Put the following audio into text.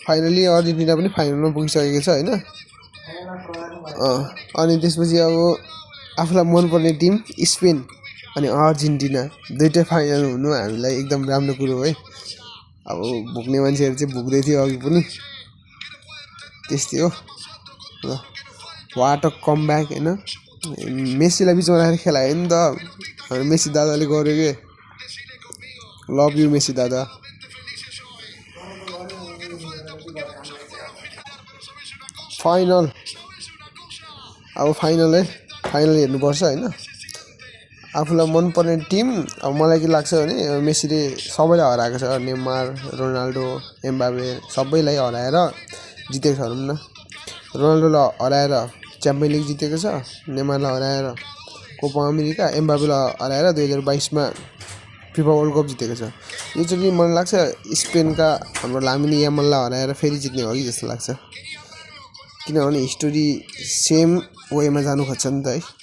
Finally Argentina पनि फाइनलमा पुगिसकेको छ हैन। अनि त्यसपछि अब आफूलाई मनपर्ने टिम स्पेन अनि अर्जेन्टिना दुईटै फाइनल हुनु हामीलाई एकदम राम्रो कुरो हो है। अब भुक्ने मान्छेहरू चाहिँ भुक्दै थियो अघि पनि, त्यस्तै हो ल। वाट अ कमब्याक हैन। मेसीलाई बिचमा राखेर खेलायो नि त हाम्रो मेसी दादाले गर्यो के। लभ यु मेसी दादा। फाइनल अब फाइनल हेर्नुपर्छ हैन। आफूलाई मनपर्ने टिम अब मलाई के लाग्छ भने मेसीले सबैलाई हराएको छ। नेमार, रोनाल्डो, एम्बापे सबैलाई हराएर जितेको छ भनौँ न। रोनाल्डोलाई हराएर च्याम्पियन लिग जितेको छ, नेमारलाई हराएर कोपा अमेरिका, एम्बापेलाई हराएर 2022 फिफा वर्ल्ड कप जितेको छ। योचोटि मलाई लाग्छ स्पेनका हाम्रो लामिन यामललाई हराएर फेरि जित्ने हो कि जस्तो लाग्छ, किनभने हिस्टोरी सेम वेमा जानु खोज्छ नि त है।